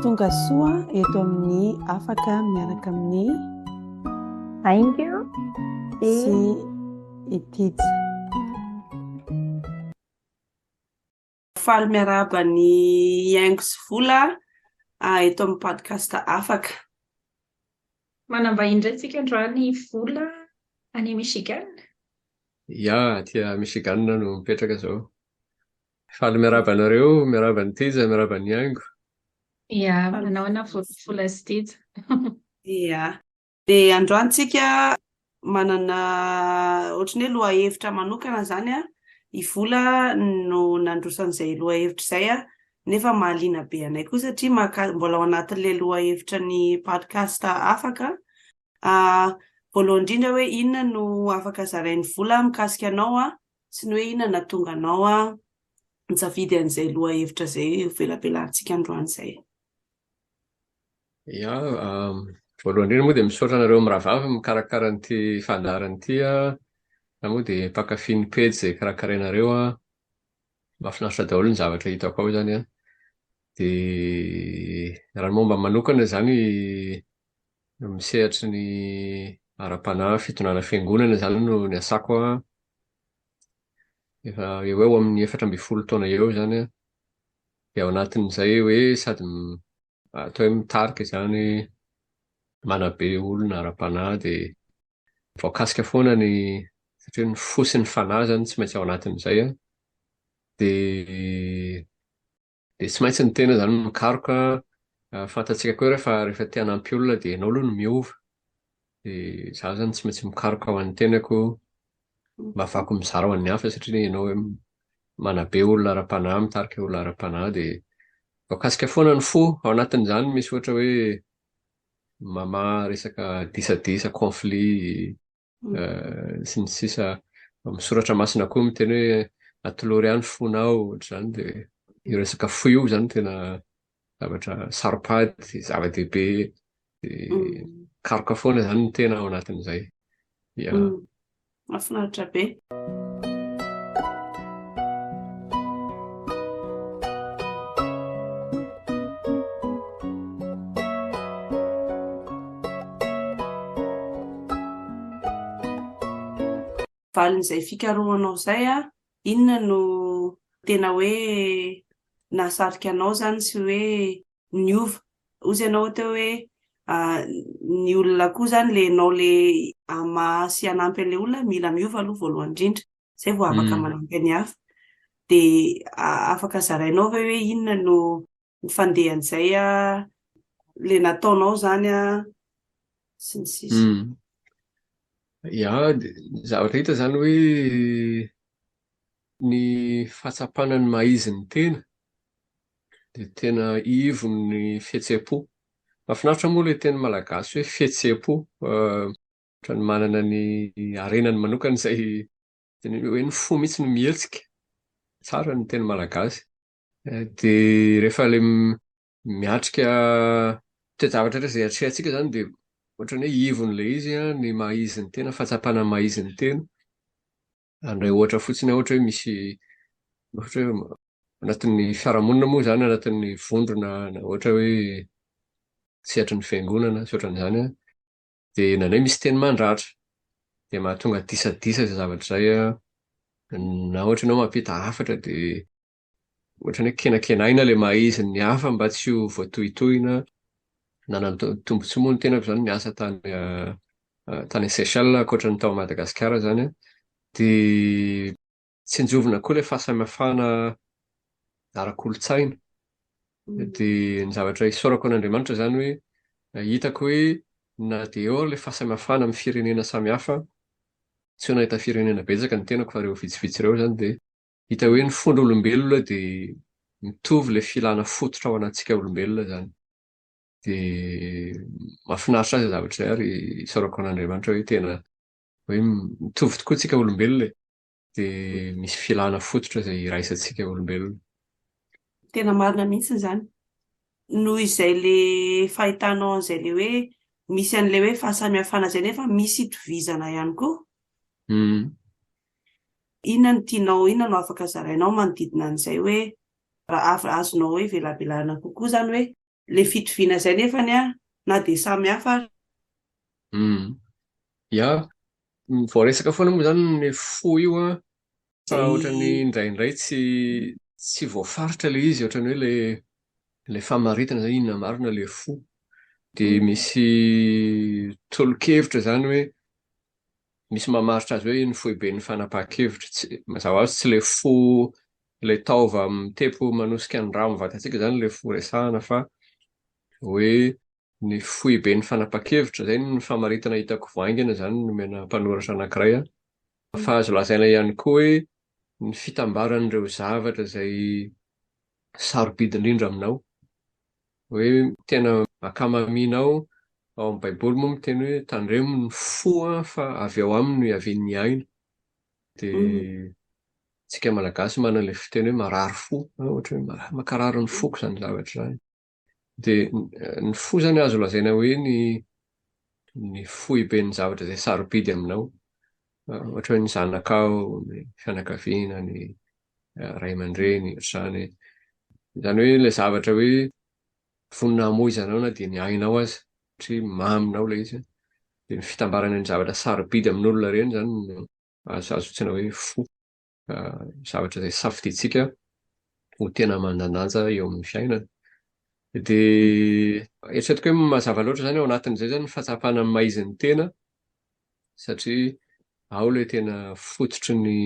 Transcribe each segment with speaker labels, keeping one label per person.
Speaker 1: Tonga soa eto amin'ny afaka miaraka amin'ny
Speaker 2: Haingo
Speaker 1: sy i Tija.
Speaker 3: Faly miarahaba ny Haingo sy Vola eto amin'ny podcast Afaka.
Speaker 2: Manambahiny indray tsika androany Vola any Michigan.
Speaker 4: Ya, aty Michigan no mipetraka izao. Faly miarahaba anareo, miarahaba an'i Tija, miarahaba an'i Haingo.
Speaker 2: Ya, manao ahoana Vola sy Tija?
Speaker 3: Ya. Dia androany tsika manana ohatran'ny hoe lohahevitra manokana izany an, i Vola no nandroso an'izay lohahevitra izay an, nefa mahaliana be anay koa satria maka- mbola ao anatin'ilay lohahevitra ny podcast afaka. Voalohany indrindra hoe inona no afaka zarain'i Vola mikasika anao an, sy ny hoe inona nahatonga anao nisafidy an'izay lohahevitra izay hovelabelarintsika androany izay.
Speaker 4: Ya, voalohany indrindra moa dia misaotra anareo mirahavavy mikarakara an'ity fandaharana ity an. Za moa dia mpankafy ny pejy izay karakarainareo an. Mahafinaritra daholo ny zavatra hitako ao izany an. Dia raha ny momba manokana izany amin'ny sehatry ny ara-panahy, fitondrana fiangonana izany no niasako an. Efa eo ho eo amin'ny 14 taona eo izany an. Dia ao anatin'izay hoe sady atao hoe mitarika izany, manabe olona ara-panahy dia voakasika foana ny satria ny fo sy ny fanahy izany tsy maintsy ao anatin'izay an. Dia dia tsy maintsy ny tena izany mikaroka, fantatsika koa rehefa rehefa te hanampy olona dia ianao aloha no miova. Dia izaho izany tsy maintsy mikaroka ho an'ny tenako mba ahafahako mizara ho an'ny hafa satria ianao hoe manabe olona ara-panahy, mitarika olona ara-panahy dia voakasika foana ny fo. Ao anatin'izany misy ohatra hoe mamaha resaka disadisa, conflit sy ny sisa. Amin'ny soratra masina koa miteny hoe atolory ahy ny fonao ohatr'izany dia io resaka fo io izany tena zavatra saro-pady, zava-dehibe dia mikaroka foana izany ny tena ao anatin'izay. Ya.
Speaker 3: Mahafinaritra be. Valin'izay fikarohanao izay, inona no tena hoe nahasarika anao izany sy hoe niova? Hozy ianao teo hoe ny olona koa izany ilay ianao ilay hamaha sy hanampy an'ilay olona mila miova aloha voalohany indrindra, izay vao afaka manampy ny hafa. Dia afaka zarainao ve hoe inona no ny fandehan'izay ilay nataonao izany sy ny sisa.
Speaker 4: Ya, ny zavatra hita izany hoe ny fahatsapana ny maha izy ny tena dia tena ivon'ny fihetseham-po. Mahafinaritra moa ilay teny malagasy hoe fihetseham-po, ohatran'ny manana ny harenany manokana izay hoe ny fo mihitsy no mihetsika. Tsara ny teny malagasy. Dia rehefa ilay miatrika toe-javatra rehetra izay atrehantsika izany dia ohatran'ny hoe ivon'ilay izy ny maha izy ny tena, fahatsapana ny maha izy ny tena. Handray ohatra fotsiny aho, ohatra hoe misy ohatra hoe anatin'ny fiarahamonina moa izany, anatin'ny vondrona na ohatra hoe sehatry ny fiangonana sy ohatran'izany an, dia indraindray misy teny mandratra, dia mahatonga disadisa izay zavatra izay an, na ohatra ianao mampita hafatra dia ohatran'ny hoe kenakenaina ilay maha izy ny hafa mba tsy ho voatohitohina. Nanan-tombontsoa moa ny tenako izany niasa tany tany Seychelles ankoatra ny tao Madagasikara izany an. Dia tsinjovina koa ilay fahasamihafana ara-kolontsaina. Dia ny zavatra isaorako an'Andriamanitra izany hoe hitako hoe na dia eo ary ilay fahasamihafana amin'ny firenena samihafa, tsy hoe nahita firenena betsaka ny tenako fa ireo vitsivitsy ireo izany dia Hita hoe ny fon'olombelona dia mitovy ilay filana fototra ao anatintsika olombelona izany. Dia mahafinaritra ahy izay zavatra izay ary isaorako an'Andriamanitra hoe tena hoe mitovy tokoa tsika olombelona e. Dia misy filana fototra izay iraisantsika olombelona.
Speaker 3: Tena marina mihitsy izany. Noho izay le fahitanao an'izay le hoe misy an'ilay hoe fahasamihafana izay nefa misy itovizana ihany koa. Inona no tianao, inona no afaka zarainao manodidina an'izay hoe raha azonao hoe velabelarina kokoa izany hoe. Ilay fitoviana izay nefany an, na dia samy hafa ary.
Speaker 4: Hum. Ya, voaresaka foana moa izany ny fo io an, fa ohatran'ny indraindray tsy tsy voafaritra ilay izy, ohatran'ny hoe ilay ilay famaritana izany inona marina ilay fo. Dia misy tolo-kevitra izany hoe misy mamaritra azy hoe ny foiben'ny fanapahan-kevitra. Tsy, mazava ho azy tsy ilay fo, ilay taova mitepo manosika ny rà amin'ny vatantsika izany ilay fo resahana fa hoe ny foiben'ny fanapahan-kevitra. Izay no famaritana hitako vao haingana izany nomena mpanoratra anankiray. Fa azo lazaina ihany koa hoe ny fitambaran'ireo zavatra izay sarobidy indrindra aminao. Hoe tena ankamaminao, ao amin'ny baiboly moa miteny hoe tandremo ny fo fa avy ao aminy no hiavian'ny aina. Dia tsika malagasy manana ilay fiteny hoe marary fo, ohatra hoe mankarary ny foko izany zavatra izany. Dia ny fo izany azo lazaina hoe ny ny foiben'ny zavatra izay sarobidy aminao. Ohatra hoe ny zanakao, ny fianakaviana, ny ray aman-dreny, ohatr'izany. Izany hoe ilay zavatra hoe vonona hamoizanao na dia ny ainao aza, satria maminao ilay izy. Dia ny fitambaran'ireny zavatra sarobidy amin'olona ireny izany no azo antsoina hoe fo. Zavatra izay safidintsika ho tena manan-danja eo amin'ny fiainana. Dia eritreretiko hoe mazava loatra izany ao anatin'izay izany ny fahatsapana ny maha izy ny tena satria ao ilay tena fototry ny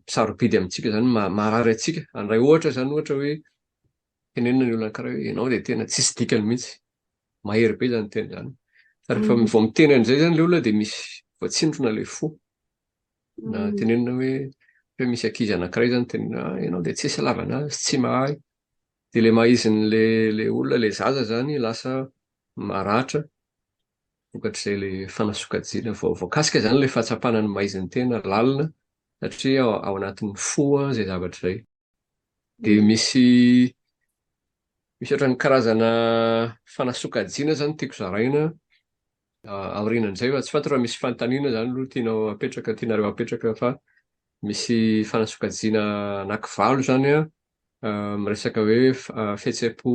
Speaker 4: sarobidy amintsika izany, maharary antsika. Handray ohatra izany ohatra hoe tenenina ny olona anankiray hoe ianao dia tena tsisy dikany mihitsy. Mahery be izany teny izany. Fa rehefa vao miteny an'izay izany ilay olona dia misy voatsindrona ilay fo. Na tenenina hoe hoe misy ankizy anankiray izany tenenina ah ianao dia tsisy ilavana azy, tsy mahay. Dia ilay maha izy an'ilay ilay olona, ilay zaza izany lasa maratra vokatr'izay ilay fanasokajiana. Voakasika izany ilay fahatsapana ny maha izy ny tena lalina satria ao anatin'ny fo izay zavatra izay. Dia misy misy ohatran'ny karazana fanasokajiana izany tiako zaraina aorianan'izay fa tsy fantatro raha misy fanontaniana izany aloha tianao apetraka, tianareo apetraka fa misy fanasokajiana anankivalo izany an, miresaka hoe fihetseham-po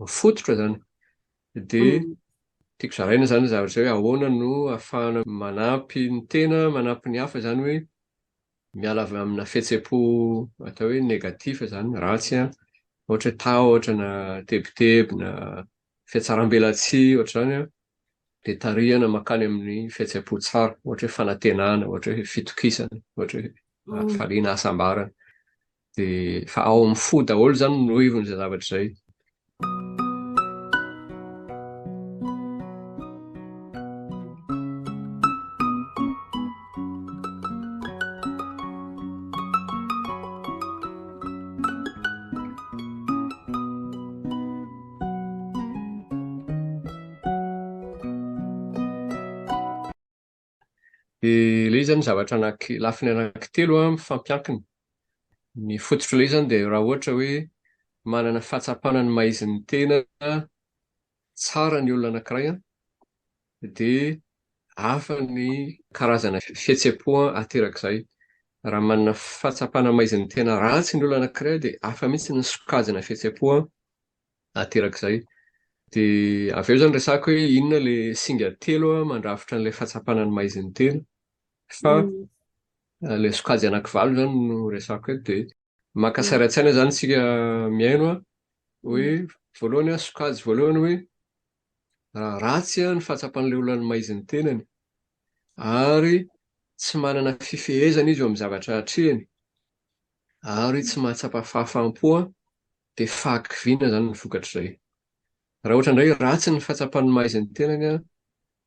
Speaker 4: fototra izany. Dia tiako zaraina izany ny zavatra izay hoe ahoana no ahafahana manampy ny tena, manampy ny hafa izany hoe miala avy amina fihetseham-po atao hoe négatif izany, ratsy an, ohatra hoe tahotra na tebiteby na fihatsarambelatsihy ohatr'izany an, dia tarihana mankany amin'ny fihetseham-po tsara, ohatra hoe fanantenana, ohatra hoe fitokisana, ohatra hoe hafaliana, hasambarana. Dia fa ao amin'ny fo daholo izany no ivon'izay zavatra izay. Dia ilay izy izany zavatra anaky, lafiny anankitelo mifampiankina. Ny fototr'ilay izy izany dia raha ohatra hoe manana fahatsapana ny maha izy ny tena tsara ny olona anankiray dia hafa ny karazana fihetseham-po aterak'izay. Raha manana fahatsapana maha izy ny tena ratsy ny olona anankiray dia hafa mihitsy ny sokajina fihetseham-po aterak'izay. Dia avy eo izany resahako hoe inona ilay singa telo mandrafitra an'ilay fahatsapana ny maha izy ny tena. Fa ilay sokajy anankivalo izany no resahako eto dia maka sary an-tsaina izany isika mihaino hoe voalohany sokajy voalohany hoe raha ratsy ny fahatsapan'ilay olona ny maha izy ny tenany ary tsy manana fifehezana izy eo amin'ny zavatra atrehiny ary tsy mahatsapa fahafaham-po dia fahakiviana izany ny vokatr'izay. Raha ohatra indray ratsy ny fahatsapan'ny maha izy ny tenany,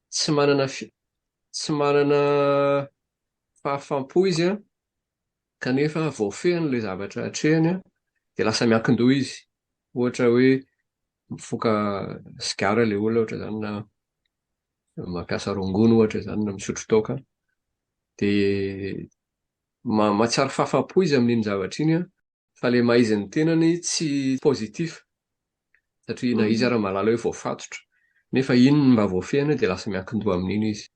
Speaker 4: tsy manana tsy manana fahafaham-po izy kanefa voafehiny ilay zavatra atrehiny dia lasa miankin-doha izy. Ohatra hoe mifoka sigara ilay olona ohatra izany na mampiasa rongony ohatra izany na misotro toaka dia mahatsiaro fahafaham-po izy amin'iny zavatra iny Fa le maha izy ny tenany tsy positif satria na izy ara mahalala hoe voafatotra nefa iny no mba voafehiny dia lasa miankin-doha amin'iny izy.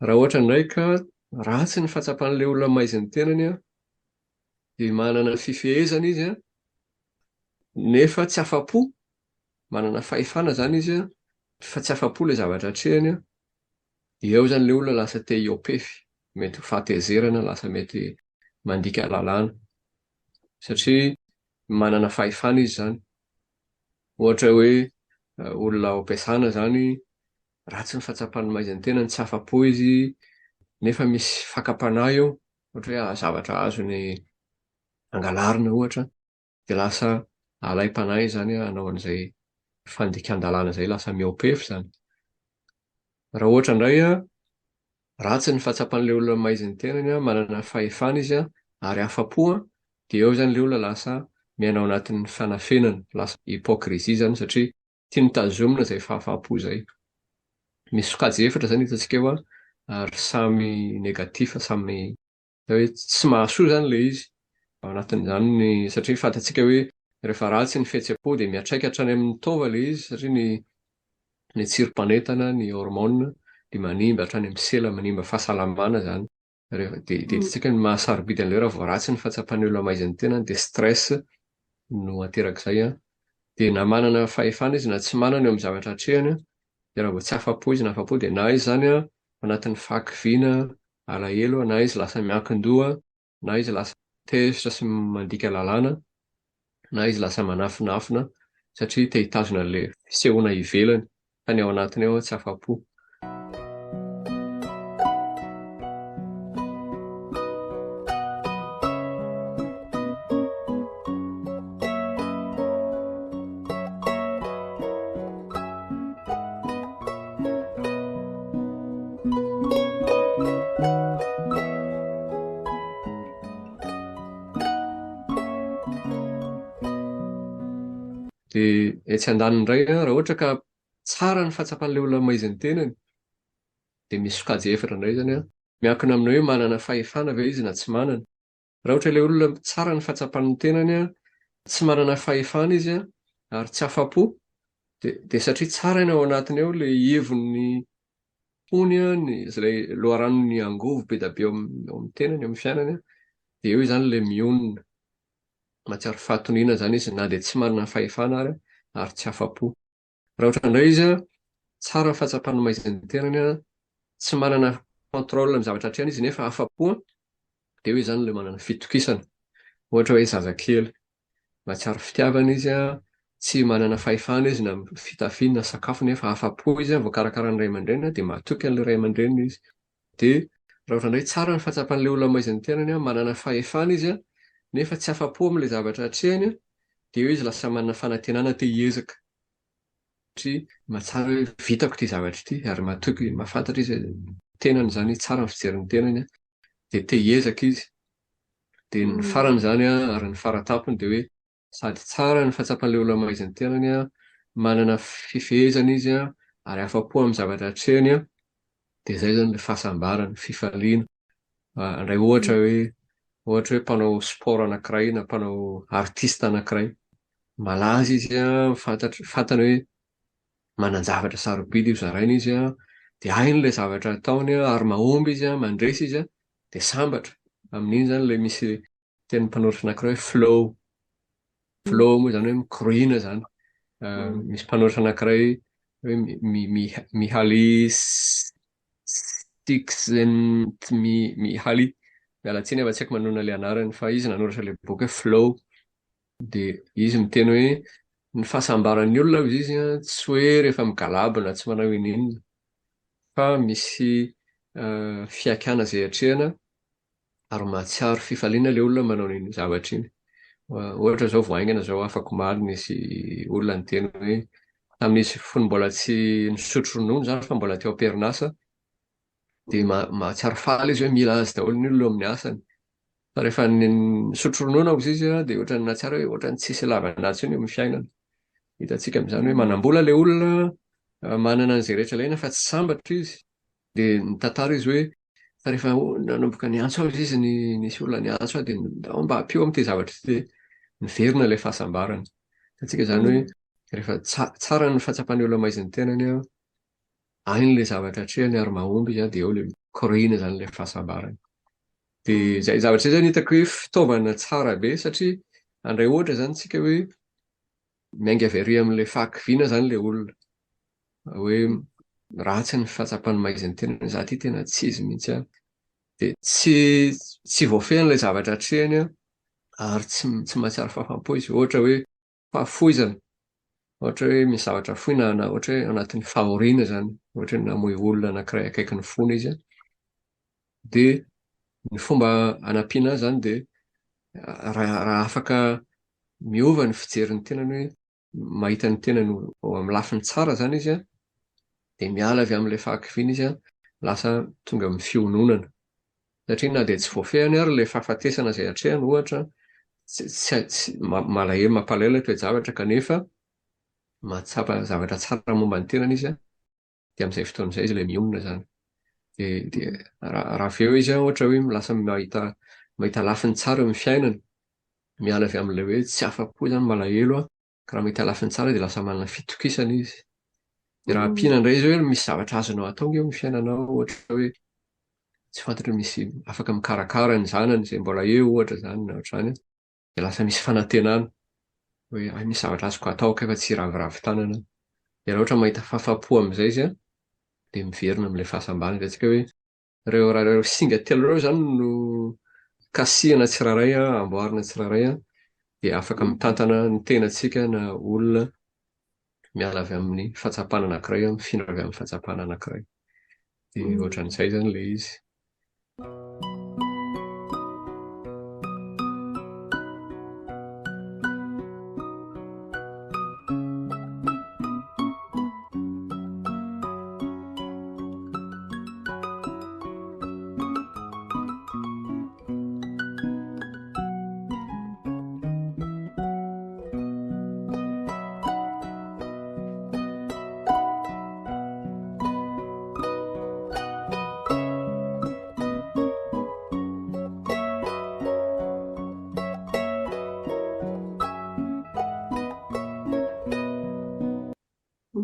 Speaker 4: Raha ohatra indray ka ratsy ny fahatsapan'ilay olona maha izy ny tenany dia manana fifehezana izy nefa tsy afa-po. manana fahefana izany izy an, fa tsy afa-po ilay zavatra atrehiny an, dia eo izany ilay olona lasa te hiopefy, mety ho fahatezerana, lasa mety mandika lalàna. Satria manana fahefana izy izany. Ohatra hoe olona ao am-piasana izany, ratsy ny fahatsapany maha izy ny tenany, tsy afa-po izy, nefa misy fakam-panahy eo, ohatra hoe zavatra azony angalarina ohatra, dia lasa alaim-panahy izany hanao an'izay fandikan-dalàna izay, lasa mihoa-pefy izany. Raha ohatra indray ratsy ny fahatsapan'ilay olona maha izy ny tenany, manana fahefana izy ary afa-po, dia eo izany ilay olona lasa miaina ao anatin'ny fanafenana, lasa hypocrisie izany satria tiany tazomina izay fahafaham-po izay. Misy sokajy efatra izany hitantsika eo ary samy négatif, samy hoe tsy mahasoa izany ilay izy. Ao anatin'izany ny, satria fantatsika hoe rehefa ratsy ny fihetseham-po dia miantraika hatrany amin'ny taova ilay izy satria ny ny tsirom-panentana, ny hormones dia manimba hatrany amin'ny sela, manimba fahasalamana izany. Rehefa dia dia hitantsika ny maha sarobidy an'ilay raha vao ratsy ny fahatsapan'ny olona maha izy ny tenany dia stress no aterak'izay an. Dia na manana fahefana izy na tsy manana eo amin'ny zavatra atrehany an, dia raha vao tsy afa-po izy na afa-po dia na izy izany an anatin'ny fahakiviana, alahelo, na izy lasa miankin-doha, na izy lasa tezitra sy mandika lalàna, na izy lasa manafinafina satria te hitazona an'ilay fisehoana ivelany fa ny ao anatiny ao tsy afa-po. Dia etsy andaniny indray an, raha ohatra ka tsara ny fahatsapan'ilay olona maha izy ny tenany, dia misy sokajy efatra indray izany an, miankina amin'ny hoe manana fahefana ve izy na tsy manana. Raha ohatra ilay olona tsara ny fahatsapany ny tenany an, tsy manana fahefana izy an, ary tsy afa-po, dia dia satria tsara ny ao anatiny ao ilay ivon'ny fony an, ny ilay loharanon'ny angovo be dia be ao amin'ny tenany, ao amin'ny fiainany an, dia eo izany ilay mionona. Mahatsiaro fahatoniana izany izy na dia tsy manana fahefana ary ary tsy afa-po. Raha ohatra indray izy an, tsara ny fahatsapany maha izy ny tenany an, tsy manana contrôle amin'ny zavatra atrehany izy nefa afa-po an, dia eo izany ilay manana fitokisana. Ohatra hoe zazakely, mahatsiaro fitiavana izy an, tsy manana fahefana izy na amin'ny fitafiany na sakafo nefa afa-po izy an, voakarakaran'ny ray aman-dreniny dia matoky an'ilay ray aman-dreniny izy. Dia raha ohatra indray tsara ny fahatsapan'ilay olona maha izy ny tenany an, manana fahefana izy an, nefa tsy afa-po amin'ilay zavatra atrehany an, dia eo izy lasa manana fanantenana te hiezaka satria mahatsara hoe vitako ity zavatra ity ary matoky mahafantatra izy hoe tenany izany tsara ny fijery ny tenany dia te hiezaka izy. Dia ny farany izany ary ny faratampony dia hoe sady tsara ny fahatsapan'ilay olona maha izy ny tenany, manana fifehezana izy ary afa-po amin'ny zavatra atrehiny dia izay izany ilay fahasambarana, fifaliana. Handray ohatra hoe ohatra hoe mpanao sport anankiray na mpanao artiste anankiray, malaza izy an, fantatr- fantany hoe manan-javatra sarobidy ho zaraina izy an, dia hainy ilay zavatra ataony an, ary mahomby izy an, mandresy izy an, dia sambatra. Amin'iny izany ilay misy tenin'ny mpanoratra anankiray hoe flow. Flow moa izany hoe mikoriana izany. Misy mpanoratra anankiray hoe Mihaly Csikszentmihalyi, miala tsiny aho fa tsy haiko manonona ilay anarany, fa izy nanoratra ilay boky hoe Flow. Dia izy miteny hoe ny fahasambaran'ny olona hozy izy an, tsy hoe rehefa migalabona tsy manao inoninona, fa misy fihaikana izay atrehina ary mahatsiaro fifaliana ilay olona manao an'iny zavatra iny. Ohatra izao vao haingana izao afak'omaly nisy olona niteny hoe tamin'izy fony mbola tsy nisotro ronono izany fa mbola teo am-perinasa dia mahatsiaro faly izy hoe mila azy daholo ny olona eo amin'ny asany. Fa rehefa nisotro ronono hozy izy dia ohatran'ny nahatsiaro hoe ohatran'ny tsisy ilavana azy intsony eo amin'ny fiainana. Hitantsika amin'izany hoe manam-bola ilay olona, manana an'izay rehetra ilaina fa tsy sambatra izy. Dia nitantara izy hoe fa rehefa nanomboka niantso azy izy, nisy olona niantso ahy dia ndao mba ampio amin'ity zavatra ity dia niverina ilay fahasambarana. Hitantsika izany hoe rehefa tsara ny fahatsapan'ny olona maha izy ny tenany, hainy ilay zavatra atrehany ary mahomby izy dia eo ilay mikoriana izany ilay fahasambarana. Dia izay zavatra izay izany hitako hoe fitaovana tsara be satria handray ohatra izany isika hoe. Miainga avy ary amin'ilay fahakiviana izany ilay olona. Hoe ratsy ny fahatsapany maha izy ny tenany, izaho ity tena tsy izy mihitsy aho. Dia tsy tsy voafehiny ilay zavatra atrehiny ary tsy tsy mahatsiaro fahafaham-po izy. Ohatra hoe fahafoizana, ohatra hoe misy zavatra foina na ohatra hoe anatin'ny fahoriana izany, ohatra hoe namoy olona anankiray akaikin'ny fony izy dia ny fomba hanampiana azy izany dia raha raha afaka miova ny fijerin'ny tenany hoe mahita ny tenany ho amin'ny lafiny tsara izany izy an, dia miala avy amin'ilay fahakiviana izy an, lasa tonga amin'ny fiononana. Satria na dia tsy voafehiny ary ilay fahafatesana izay atrehiny ohatra, tsy tsy tsy malahelo mampalahelo ilay toe-javatra kanefa mahatsapa zavatra tsara momba ny tenany izy an, dia amin'izay fotoana izay izy ilay mionona izany. Dia dia raha raha avy eo izy an, ohatra hoe lasa mahita mahita lafiny tsara eo amin'ny fiainany, miala avy amin'ilay hoe tsy afa-po izany malahelo an, ka raha mahita lafiny tsara dia lasa manana fitokisana izy. Dia raha ampiana indray izy hoe misy zavatra azonao atao ange eo amin'ny fiainanao, ohatra hoe tsy fantatro misy afaka mikarakara ny zanany izay mbola eo ohatra izany na ohatr'izany an, dia lasa misy fanantenana hoe hay misy zavatra azoko atao kay fa tsy hiraviravy tanana aho. Dia raha ohatra mahita fahafahampo amin'izay izy an, dia miverina amin'ilay fahasambarana. Hitantsika hoe ireo raha ireo singa telo ireo izany no kasihina tsirairay an, amboarina tsirairay an, dia afaka mitantana ny tenantsika na olona miala avy amin'ny fahatsapana anankiray an, mifindra avy amin'ny fahatsapana anankiray. Dia ohatran'izay izany ilay izy.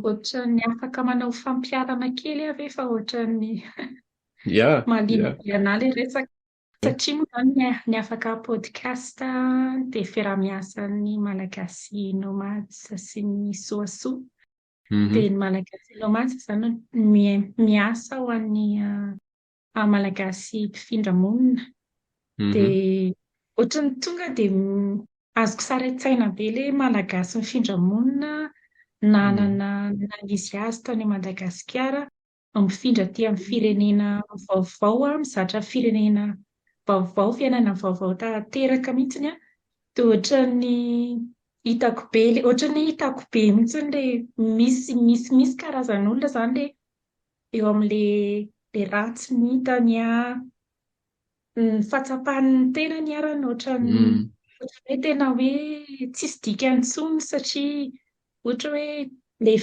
Speaker 2: Ohatran'ny afaka manao fampiharana kely aho ve fa ohatran'ny mahaliana be an'ahy ilay resaka. Satria moa izany ny ny afaka podcast dia fiaraha-miasan'ny Malagasy Nomads sy ny Soasoa. Dia ny Malagasy Nomads izany no miasa ho an'ny Malagasy mpifindra monina. Dia ohatran'ny tonga dia azoko sary an-tsaina be ilay Malagasy mifindra monina nanana ny naha izy azy tany Madagasikara. Mifindra aty amin'ny firenena vaovao aho, mizatra firenena vaovao, fiainana vaovao tanteraka mihitsiny aho. Dia ohatran'ny hitako be ilay, ohatran'ny hitako be mihitsy ilay misy misy misy karazan'olona izany ilay eo amin'ilay ilay ratsy ny hitany an, ny fahatsapany ny tenany ary ohatran'ny ohatran'ny hoe tena hoe tsisy dikany intsony satria ohatra hoe ilay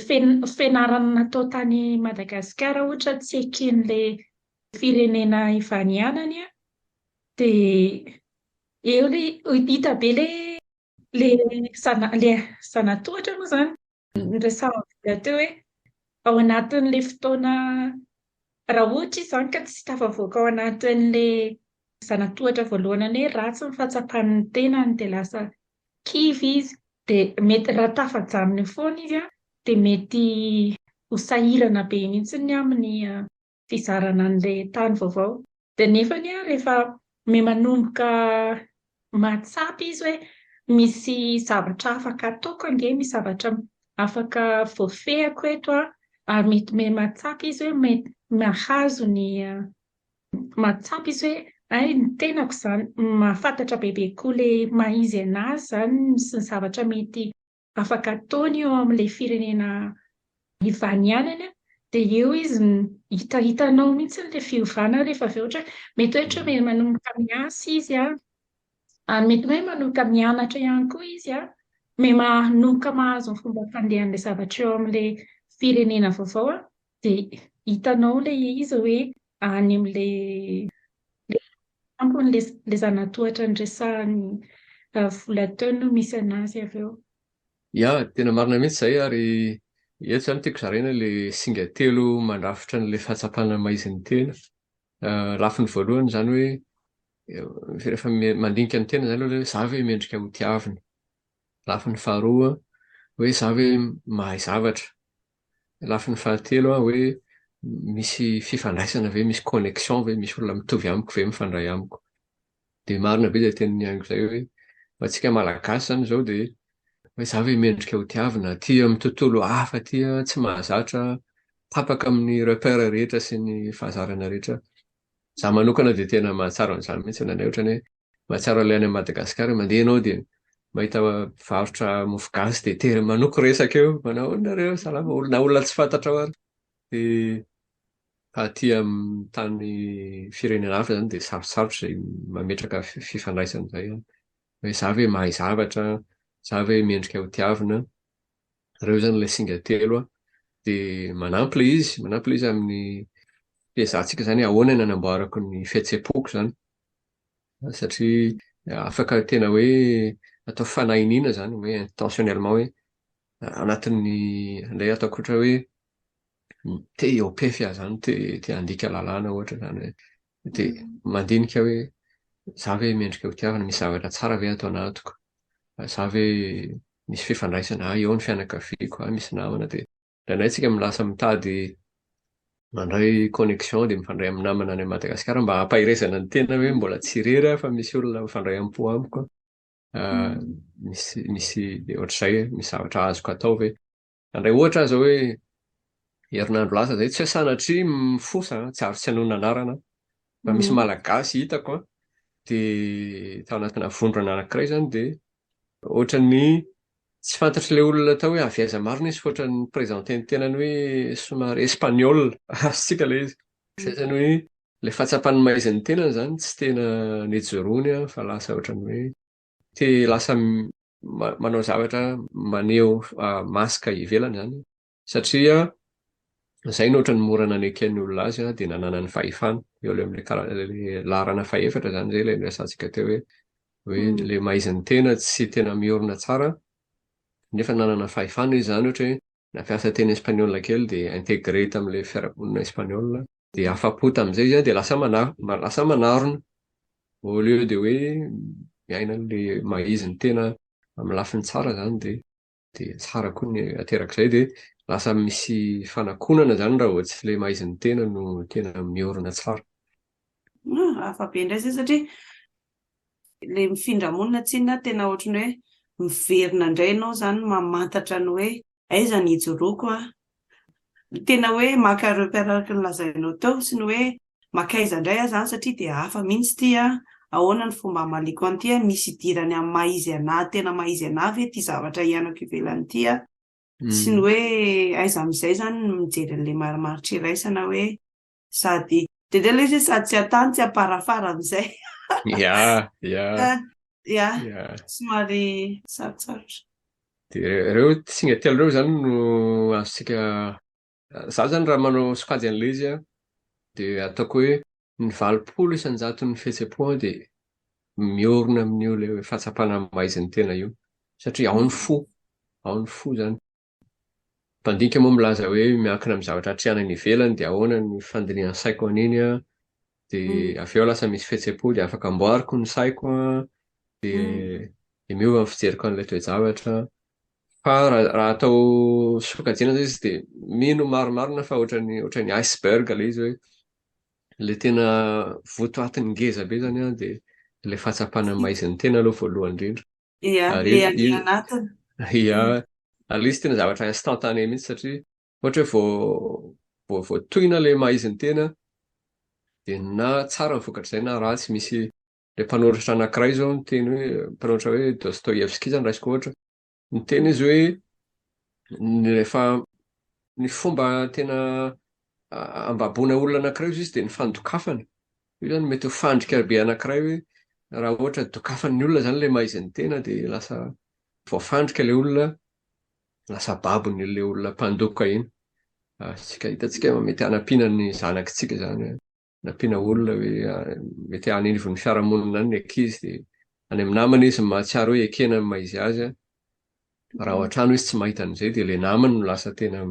Speaker 2: fianarana natao tany Madagasikara ohatra tsy eken'ilay firenena ivanianany an, dia eo ilay hita be ilay ilay zana- ilay zana-tohatra moa izany Noresahana vola teo hoe ao anatin'ilay fotoana raha ohatra izy izany ka tsy tafavoaka ao anatin'ilay zana-tohatra voalohany any hoe ratsy ny fahatsapany ny tenany dia lasa kivy izy dia mety raha tafajanona eo foana izy an, dia mety ho sahirana be mihitsy ny amin'ny fizarana an'ilay tany vaovao. Dia nefany an, rehefa miha-manomboka mahatsapa izy hoe misy zavatra afaka ataoko ange, misy zavatra afaka voafehiko eto an, ary mety miha-mahatsapa izy hoe mety mahazo ny, mahatsapa izy hoe hay ny tenako izany, mahafantatra bebe kokoa ilay maha izy an'azy izany sy ny zavatra mety afaka ataony eo amin'ilay firenena ivanianany dia eo izy hita hitanao mihitsy ilay fiovana rehefa avy eo ohatra hoe mety hoe ohatra hoe manomboka miasa izy an, ary mety hoe manomboka mianatra ihany koa izy an, manomboka mahazo ny fomba fandehan'ilay zavatra eo amin'ilay firenena vaovao an, dia hitanao ilay izy hoe any amin'ilay tampony ilay zana-tohatra niresahan'i Vola teo no misy an'azy avy eo.
Speaker 4: Ya, tena marina mihitsy izay ary eto izany tiako zaraina ilay singa telo mandrafitra an'ilay fahatsapana maha izy ny tena. Lafiny voalohany izany hoe rehefa mandinika ny tena izany aloha hoe za ve mendrika ho tiavina. Lafiny faharoa hoe za ve mahay zavatra? Lafiny fahatelo an, hoe misy fifandraisana ve, misy connexion ve, misy olona mitovy amiko ve mifandray amiko? Dia marina be izay tenin'i Haingo izay hoe ho antsika Malagasy izany izao dia hoe za ve mendrika ho tiavina aty amin'ny tontolo hafa aty an, tsy mahazatra, tapaka amin'ny repère rehetra sy ny fahazarana rehetra. Za manokana dia tena mahatsiaro an'izany mihitsy indraindray ohatran'ny hoe mahatsiaro an'ilay any Madagasikara mandeha ianao dia mahita mpivarotra mofo gasy dia tery manoko resaka eo, manao ahoana nareo, salama, olona olona tsy fantatrao ary dia fa aty amin'ny tany firenena hafa izany dia sarotsarotra izay mametraka fifandraisana izay an, hoe za ve mahay zavatra, za ve mendrika ho tiavina, ireo izany ilay singa telo an, dia manampy ilay izy, manampy ilay izy amin'ny fiezahantsika izany hoe ahoana ny hanamboarako ny fihetseham-poko izany, satria afaka tena hoe atao fanahy iniana izany hoe intentionnellement hoe anatin'ny, andeha ataoko ohatra hoe te hiopefy aho izany, te te handika lalàna ohatra izany hoe dia mandinika hoe za ve mendrika ho tiavina, misy zavatra tsara ve ato anatiko, za ve misy fifandraisana, ah eo ny fianakaviako, ah misy namana dia indraindray isika lasa mitady mandray connexion dia mifandray amin'ny namana any Madagasikara mba hampaherezana ny tena hoe mbola tsy irery aho fa misy olona mifandray am-po amiko, misy misy ohatr'izay misy zavatra azoko atao ve. Nandray ohatra aho izao hoe herinandro lasa izay, tsy hoe sanatria mifosa an, tsy ary tsy hanonona anarana aho, fa misy Malagasy hitako an, dia tao anatina vondrona anankiray izany dia ohatran'ny tsy fantatr'ilay olona atao hoe avy aiza marina izy fa ohatran'ny ni-présenter ny tenany hoe somary espagnol, azontsika ilay izy. Izay izany hoe ilay fahatsapan'ny maha-izy ny tenany izany tsy tena nijoroany an, fa lasa ohatran'ny hoe te lasa manao zavatra maneho masque ivelany izany satria izay no ohatran'ny mora naneken'ny olona azy dia nananany fahefana eo ilay amin'ilay kara- ilay laharana fahefatra izany izay ilay niresahantsika teo hoe hoe ilay maha izy ny tena tsy tena miorina tsara nefa nanana fahefana izy izany ohatra hoe nampiasa teny espagnol kely dia intégré tamin'ilay fiarahamonina espagnol dia afa-po tamin'izay izy dia lasa mana- lasa manarona au lieu de hoe miaina an'ilay maha izy ny tena amin'ny lafiny tsara izany dia dia tsara koa ny aterak'izay dia lasa misy fanakonana izany raha vao tsy ilay maha izy ny tena no tena miorina tsara.
Speaker 3: Hafa be indray izay satria ilay mifindra monina tsinona tena ohatran'ny hoe miverina indray ianao izany mamantatra ny hoe aiza ny hijoroako an, tena hoe maka repère araka ny lazainao teo sy ny hoe makaiza indray aho izany satria dia hafa mihitsy ity an, ahoana ny fomba hamaliako an'ity an, misy idirany amin'ny maha izy anà tena maha izy anà ve ity zavatra iainako ivelany ity an, sy ny hoe aiza amin'izay izany no mijery an'ilay marimaritra iraisana hoe sady dia ilay izy hoe sady tsy an-tany tsy am-parafara amin'izay.
Speaker 4: Ya, ya.
Speaker 3: Ya, somary sarotsarotra.
Speaker 4: Dia ireo singa telo ireo izany no azontsika, za izany raha manao sokajy an'ilay izy an, dia ataoko hoe ny 80 isan-jaton'ny fihetseham-po an dia miorina amin'io ilay fahatsapana maha izy ny tena io. Satria ao ny fo, ao ny fo izany. Mpandinika moa milaza hoe miankina amin'ny zavatra atrehana any ivelany dia ahoana ny fandinihan'ny saiko an'iny an, dia avy eo lasa misy fihetseham-po dia afaka amboariko ny saiko an, dia dia miova ny fijeriko an'ilay toe-javatra. Fa raha raha atao sokajiana izay izy dia mino marimarina fa ohatran'ny ohatran'ny iceberg ilay izy hoe ilay tena votoatiny ngeza be izany an dia ilay fahatsapana ny maha izy ny tena aloha voalohany indrindra.
Speaker 3: Ia,
Speaker 4: Ary
Speaker 3: le any
Speaker 4: io,
Speaker 3: anatiny.
Speaker 4: ia, ary ilay izy tena zavatra instantané mihitsy satria ohatra hoe vao vao voatohina ilay maha izy ny tena dia na tsara ny vokatr'izay na ratsy. Misy ilay mpanoratra anankiray izao niteny hoe, mpanoratra hoe Dostoïevski izany raisiko ohatra, niteny izy hoe ny rehefa ny fomba tena ambaboana olona anankiray hozy izy dia ny fandokafana. Io izany mety ho fandrika be anankiray hoe raha ohatra dokafan'ny olona izany ilay maha izy ny tena dia lasa voafandrika ilay olona, lasa babony ilay olona mpandoka iny. Isika hitantsika mety hanampiana ny zanakitsika izany, hanampiana olona hoe mety any anivon'ny fiarahamonina any ny ankizy dia any amin'ny namana izy mahatsiaro hoe ekena ny maha izy azy. Raha ao an-trano izy tsy mahita an'izay dia ilay namany no lasa tena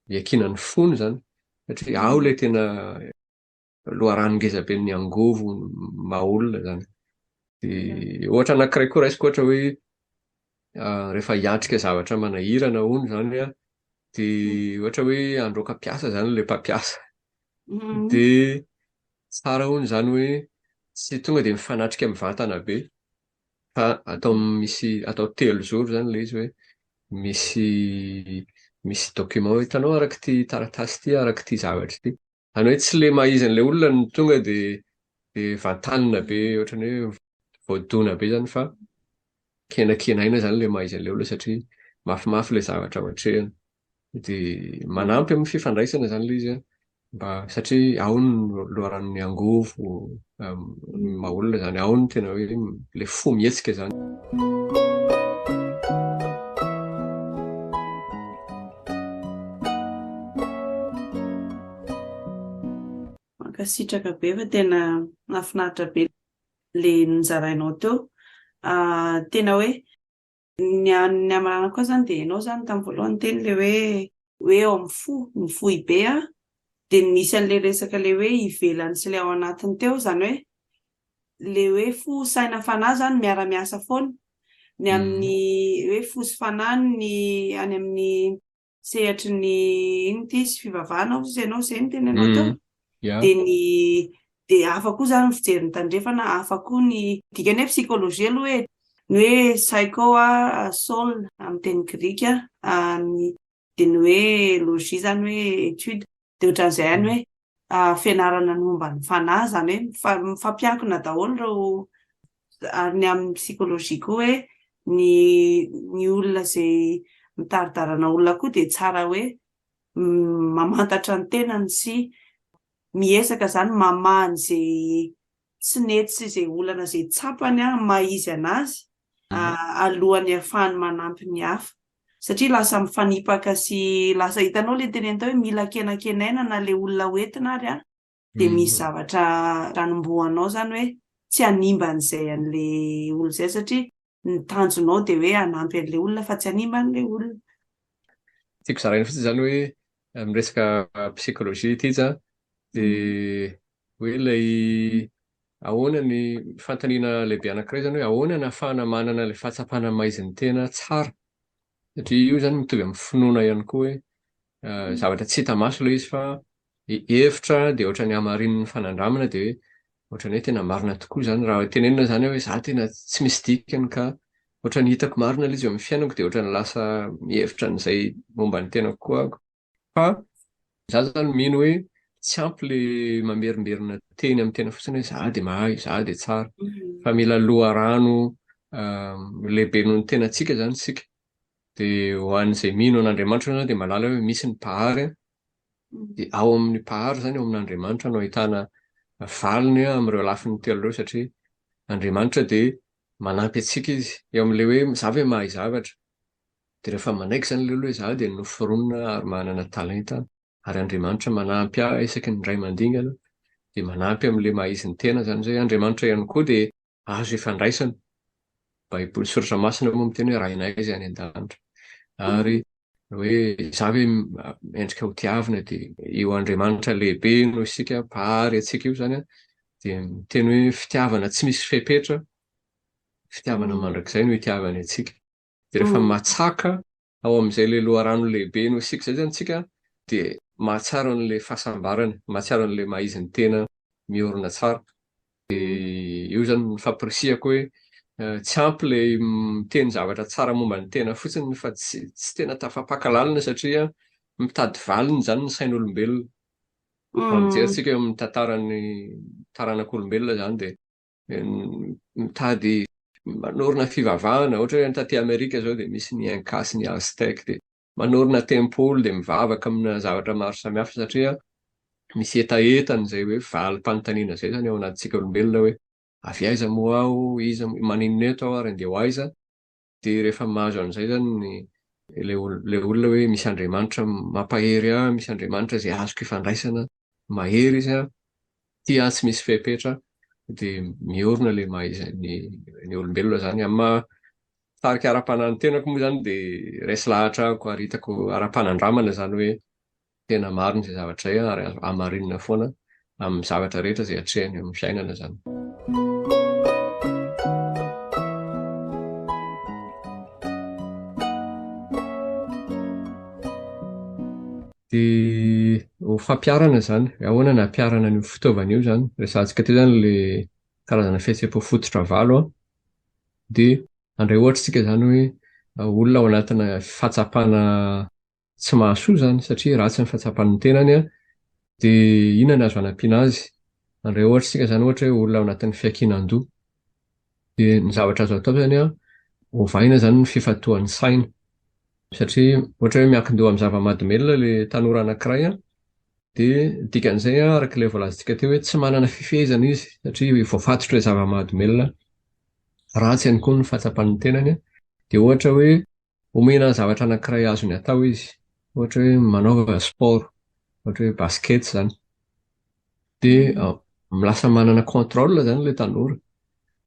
Speaker 4: iankinan'ny fony izany satria ao ilay tena loharano ngeza be ny angovo maha olona izany. Dia ohatra anankiray koa raisiko ohatra hoe. rehefa hiatrika zavatra manahirana hono izany an, dia ohatra hoe handroaka mpiasa izany ilay mpampiasa. Dia tsara hono izany hoe tsy tonga dia mifanatrika mivantana be fa atao misy atao telozoro izany ilay izy hoe misy misy document hoe hitanao araka ity taratasy ity, araka ity zavatra ity. Izany hoe tsy ilay maha izy an'ilay olona no tonga dia dia vantanina be ohatran'ny hoe voadona be izany fa kenakenaina izany ilay maha izy an'ilay olona satria mafimafy ilay zavatra ao atrehina. Dia manampy amin'ny fifandraisana izany ilay izy an, mba satria ao ny loharanon'ny angovo maha olona izany, ao no tena hoe ilay fo mihetsika izany.
Speaker 3: Mankasitraka be fa tena nahafinaritra be le nozarainao teo. Tena hoe ny ny hamaranako azy zany dia ianao zany tamin'ny voalohany niteny le hoe hoe ao amin'ny fo, ny foibe an, dia nisy an'ilay resaka ilay hoe ivelany sy ilay ao anatiny teo, izany hoe ilay hoe fo, saina, fanahy izany miara-miasa foana. Ny amin'ny hoe fo sy fanahy ny any amin'ny sehatry ny inona ity izy fivavahana hozy ianao izay no tenenao teo. Dia ny dia hafa koa izany ny fijery ny tandrefana, hafa koa ny dikany hoe psychologie aloha e, ny hoe psycho soul amin'ny teny grika, ny dia ny hoe logie izany hoe étude, dia ohatran'izay ihany hoe fianarana ny momba ny fanahy, izany hoe mifampiankina daholo ireo ary ny amin'ny psychologie koa hoe ny ny olona izay mitari-dalana olona koa dia tsara hoe mamantatra ny tenany sy miezaka izany mamaha an'izay tsy nety sy izay olana izay tsapany amin'ny maha izy an'azy alohan'ny ahafahany manampy ny hafa. Satria lasa mifanipaka sy lasa hitanao ilay teneniny tao hoe mila kenakenaina na ilay olona hoentina ary an, dia misy zavatra anombohanao izany hoe tsy hanimba an'izay an'ilay olona izay satria ny tanjonao dia hoe hanampy an'ilay olona fa tsy hanimba an'ilay olona.
Speaker 4: Tiako zaraina fotsiny izany hoe amin'ny resaka psychologie ity izy an, dia hoe ilay ahoana ny fanontaniana lehibe anankiray izany hoe ahoana no ahafahana manana ilay fahatsapana maizin tena tsara? Satria io izany mitovy amin'ny finoana ihany koa hoe zavatra tsy hita maso ilay izy fa hevitra dia ohatran'ny hamarinin'ny fanandramana dia hoe ohatran'ny hoe tena marina tokoa izany. Raha tenenina izany hoe izaho tena tsy misy dikany ka ohatran'ny hitako marina ilay izy eo amin'ny fiainako dia ohatran'ny lasa mihevitra an'izay momba ny tenako koa aho. Fa izaho izany mino hoe tsy ampy ilay mamerimberina teny amin'ny tena fotsiny hoe izaho dia mahay, izaho dia tsara. Fa mila loharano lehibe noho ny tenantsika izany isika. Dia ho an'izay mino an'Andriamanitra izany dia mahalala hoe misy ny Mpahary. Dia ao amin'ny Mpahary izany, ao amin'Andriamanitra no ahitana valiny amin'ireo lafiny telo ireo satria Andriamanitra dia manampy antsika Izy eo amin'ilay hoe izaho ve mahay zavatra. Dia rehefa manaiky izany ilay olona hoe izaho dia noforonina ary manana talenta ary Andriamanitra manampy ahy isaky ny indray mandingana dia manampy amin'ilay maha izy ny tena izany izay. Andriamanitra ihany koa dia azo ifandraisana. Baiboly soratra masina moa miteny hoe Rainay izay any an-danitra. Ary hoe izaho ve mendrika ho tiavina dia io Andriamanitra lehibe noho isika mpahary antsika io izany dia miteny hoe fitiavana tsy misy fepetra, fitiavana mandrakizay no itiavany antsika. Dia rehefa matsaka ao amin'izay ilay loharano lehibe noho isika izay izany isika dia mahatsiaro an'ilay fahasambarana, mahatsiaro an'ilay maha izy ny tena miorina tsara. Dia io izany no fampirisihako hoe tsy ampy ilay miteny zavatra tsara momba ny tena fotsiny fa tsy tsy tena tafapaka lalina satria mitady valiny izany ny sain'olombelona. Raha mijery isika eo amin'ny tantaran'ny taranak'olombelona izany dia mitady manorina fivavahana, ohatra hoe taty Amerika izao dia misy ny Inca sy ny Aztèque dia manorina tempoly dia mivavaka amina zavatra maro samihafa satria misy hetahetany izay hoe valim-panontaniana izay izany ao anatintsika olombelona hoe avy aiza moa aho, iza, maninona eto aho ary andeha ho aiza? Dia rehefa mahazo an'izay izany ny ilay ilay olona hoe misy Andriamanitra mampahery ahy, misy Andriamanitra izay azoko ifandraisana, mahery izy an, tia ahy tsy misy fepetra, dia miorina ilay maha izy ny ny olombelona izany. Amin'ny maha mpitarika ara-panahy ny tenako moa izany dia resy lahatra aho ary hitako ara-panandramana izany hoe Tena marina izay zavatra izay ary azo hamarinina foana amin'ny zavatra rehetra izay atrehina eo amin'ny fiainana izany. Dia ho fampiharana izany, ahoana no hampiharana an'io fitaovana io izany? Resahantsika teo izany ilay karazana fihetseham-po fototra valo an. Dia handray ohatra isika izany hoe olona ao anatina fahatsapana tsy mahasoa izany satria ratsy ny fahatsapany ny tenany an, dia inona no azo hanampiana azy? Handray ohatra isika izany ohatra hoe olona ao anatin'ny fiankinan-doha. Dia ny zavatra azo atao izany an, ovaina izany ny fifantohan'ny saina. Satria ohatra hoe miankin-doha amin'ny zava-mahadomelina ilay tanora anankiray an, dia ny dikan'izay an, araka ilay voalazantsika teo hoe tsy manana fifehezana izy satria voafatotr'ilay zava-mahadomelina. Ratsy ihany koa ny fahatsapan'ny tenany an. Dia ohatra hoe omena zavatra anankiray azony atao izy, ohatra hoe manaova sport, ohatra hoe basket izany. Dia lasa manana contrôle izany ilay tanora.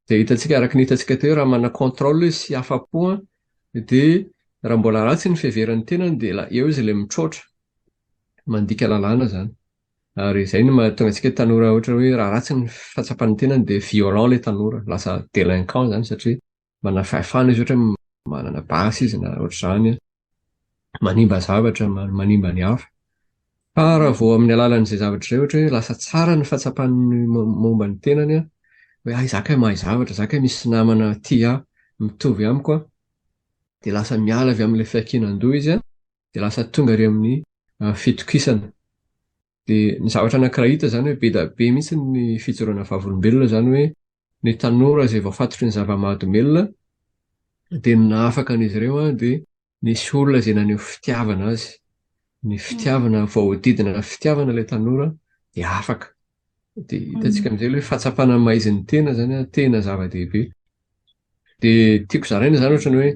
Speaker 4: Dia hitantsika, araka ny hitantsika teo, raha manana contrôle izy sy afa-po an, dia raha mbola ratsy ny fiheverany tenany dia eo izy ilay mitroatra, mandika lalàna izany. Ary izay no mahatonga antsika tanora ohatra hoe raha ratsy ny fahatsapan'ny tenany dia violent ilay tanora, lasa délinquant izany satria manana fahefana izy ohatra hoe manana basy izy na ohatr'izany, manimba zavatra, manimba ny hafa. Fa raha vao amin'ny alalan'izay zavatra izay ohatra hoe lasa tsara ny fahatsapany momba ny tenany hoe hay za kay mahay zavatra, za kay misy namana tia ahy, mitovy amiko an, dia lasa miala avy amin'ilay fiankinan-doha izy an, dia lasa tonga ary amin'ny fitokisana. Dia ny zavatra anankiray hita izany hoe be dia be mihitsy ny fijoroana vavolombelona izany hoe ny tanora izay voafatotry ny zava-mahadomelina dia ny nahafaka an'izy ireo dia nisy olona izay naneho fitiavana azy. Ny fitiavana, voahodidina fitiavana ilay tanora dia afaka. Dia hitantsika amin'izay ilay hoe fahatsapana ny maha-izy ny tena izany tena zava-dehibe. Dia tiako zaraina izany ohatran'ny hoe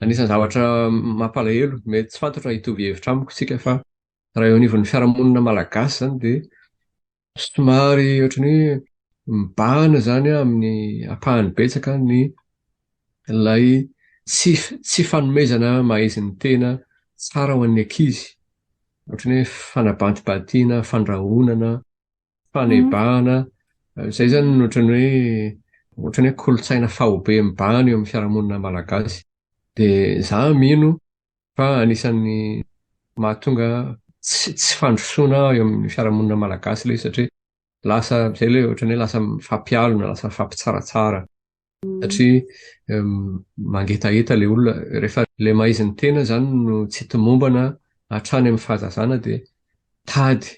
Speaker 4: Anisan'ny zavatra mampalahelo, mety tsy fantatro raha hitovy hevitra amiko isika fa raha eo anivon'ny fiarahamonina malagasy izany dia somary ohatran'ny hoe mibahana izany amin'ny ampahany betsaka ny ilay tsy tsy fanomezana maha-izy ny tena tsara ho an'ny ankizy. Ohatran'ny hoe fanabantibatiana, fandrahonana, fanebahana, izay izany no ohatran'ny hoe ohatran'ny hoe kolontsaina faobe mibahana eo amin'ny fiarahamonina malagasy. Dia izaho mino fa anisan'ny mahatonga tsy tsy fandrosoana eo amin'ny fiarahamonina malagasy ilay izy satria lasa izay ilay ohatran'ny hoe lasa mifampialona, lasa mifampitsaratsara. Satria mangetaheta ilay olona, rehefa ilay maha izy ny tena izany no tsy tomombana hatrany amin'ny fahazazana dia mitady,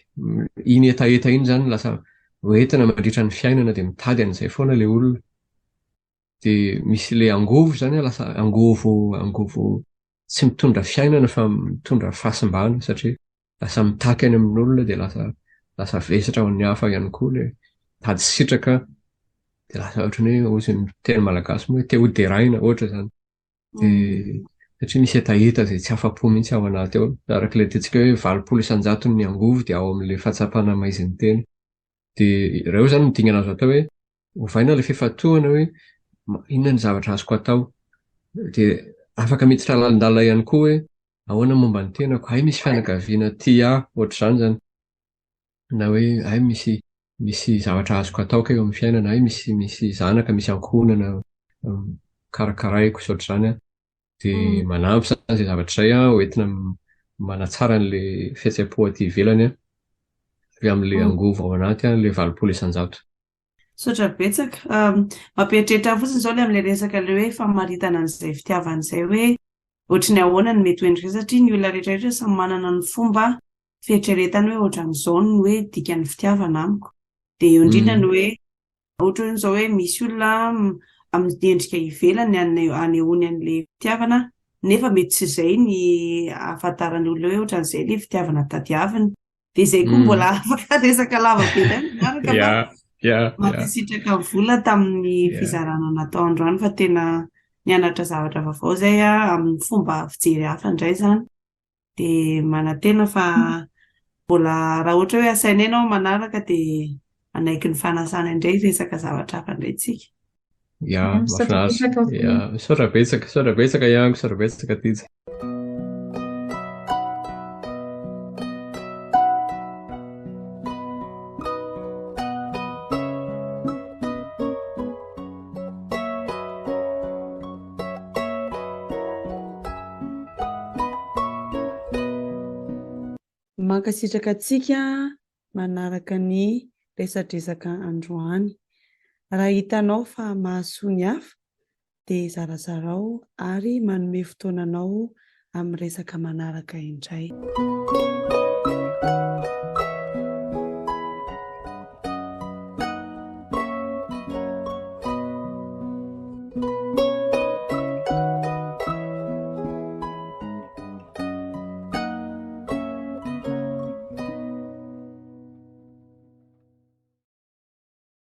Speaker 4: iny hetaheta iny izany lasa hoentina mandritra ny fiainana dia mitady an'izay foana ilay olona. Dia misy ilay angovo izany lasa angovo angovo tsy mitondra fiainana fa mitondra fahasimbana satria lasa mitaky any amin'olona dia lasa lasa vesatra ho an'ny hafa ihany koa ilay mitady sitraka dia lasa ohatran'ny hoe hozy ny teny malagasy moa hoe te ho deraina ohatra izany. Dia satria misy hetaheta izay tsy afa-po mihitsy ao anaty ao. Araka ilay tiantsika hoe 80 isan-jaton'ny angovo dia ao amin'ilay fahatsapana maizin'ny tena. Dia ireo izany no dingana azo atao hoe ovaina ilay fifantohana hoe inona ny zavatra azoko atao. Dia afaka miditra lalindalina ihany koa hoe ahoana momba ny tenako, hay misy fianakaviana tia ahy ohatr'izany izany, na hoe hay misy misy zavatra azoko atao kay eo amin'ny fiainana, hay misy misy zanaka, misy ankohonana karakaraiko sy ohatr'izany an, dia manampy izany izay zavatra izay an, hoentina manatsara an'ilay fihetseham-po aty ivelany an, avy amin'ilay angovo ao anaty an, ilay 80%.
Speaker 3: Misaotra betsaka. Mampieritreritra ahy fotsiny izao ilay amin'ilay resaka ilay hoe famaritana an'izay fitiavana izay hoe ohatry ny ahoana no mety ho endrika satria ny olona rehetra rehetra samy manana ny fomba fieritreretany hoe ohatran'izao ny hoe dikan'ny fitiavana amiko. Dia eo indrindra ny hoe ohatran'izao hoe misy olona amin'ny endrika ivelany anehoany an'ilay fitiavana nefa mety tsy izay ny ahafantaran'ny olona hoe ohatran'izay ilay fitiavana tadiaviny. Dia izay koa mbola afaka resaka lava be indray manaraka fa mankasitraka ny vola tamin'ny fizarana natao androany fa tena nianatra zavatra vaovao izay amin'ny fomba fijery hafa indray izany. Dia manantena fa mbola raha ohatra hoe asaina ianao manaraka dia hanaiky ny fanasana indray hiresaka zavatra hafa indray tsika.
Speaker 4: Ya, mahafinaritra. Ya, misaotra betsaka, misaotra betsaka ihany, misaotra betsaka Tija.
Speaker 1: Mankasitraka antsika manaraka ny resadresaka androany. Raha hitanao fa mahasoa ny hafa dia zarazarao ary manome fotoana anao amin'ny resaka manaraka indray.